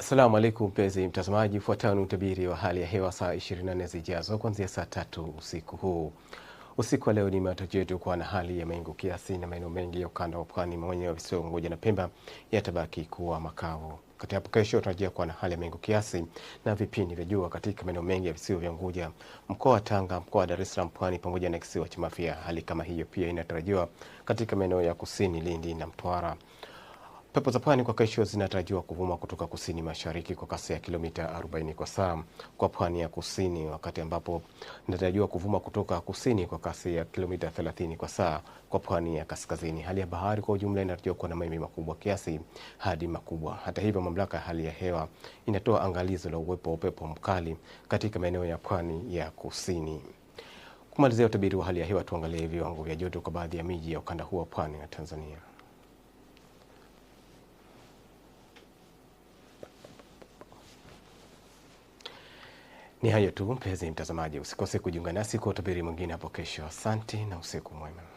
Assalamu alaikum mpenzi mtazamaji, fuatao ni utabiri wa hali ya hewa saa 24 zijazo kuanzia saa 3 usiku huu. Usiku wa leo ni matarajio yetu kuwa na hali ya mawingu kiasi na maeneo mengi ya ukanda wa pwani, maeneo ya visiwa Unguja na Pemba yatabaki kuwa makavu. Kati hapo kesho tunatarajia kuwa na hali ya mawingu kiasi na vipindi vya jua katika maeneo mengi ya visiwa vya Unguja, mkoa wa Tanga, mkoa wa Dar es Salaam, Pwani pamoja na kisiwa cha Mafia. Hali kama hiyo pia inatarajiwa katika maeneo ya kusini, Lindi na Mtwara. Pepo za pwani kwa kesho zinatarajiwa kuvuma kutoka kusini mashariki kwa kasi ya kilomita 40 kwa saa kwa pwani ya kusini, wakati ambapo inatarajiwa kuvuma kutoka kusini kwa kasi ya kilomita 30 kwa saa kwa pwani ya kaskazini. Hali ya bahari kwa ujumla inatarajiwa kuwa na mawimbi makubwa kiasi hadi makubwa. Hata hivyo, mamlaka ya hali ya hewa inatoa angalizo la uwepo wa upepo mkali katika maeneo ya pwani ya kusini. Kumalizia utabiri wa hali ya hewa, tuangalie viwango vya joto kwa baadhi ya miji ya ukanda huu wa pwani ya Tanzania. Ni hayo tu mpenzi mtazamaji, usikose kujiunga nasi kwa utabiri mwingine hapo kesho. Asante na usiku mwema.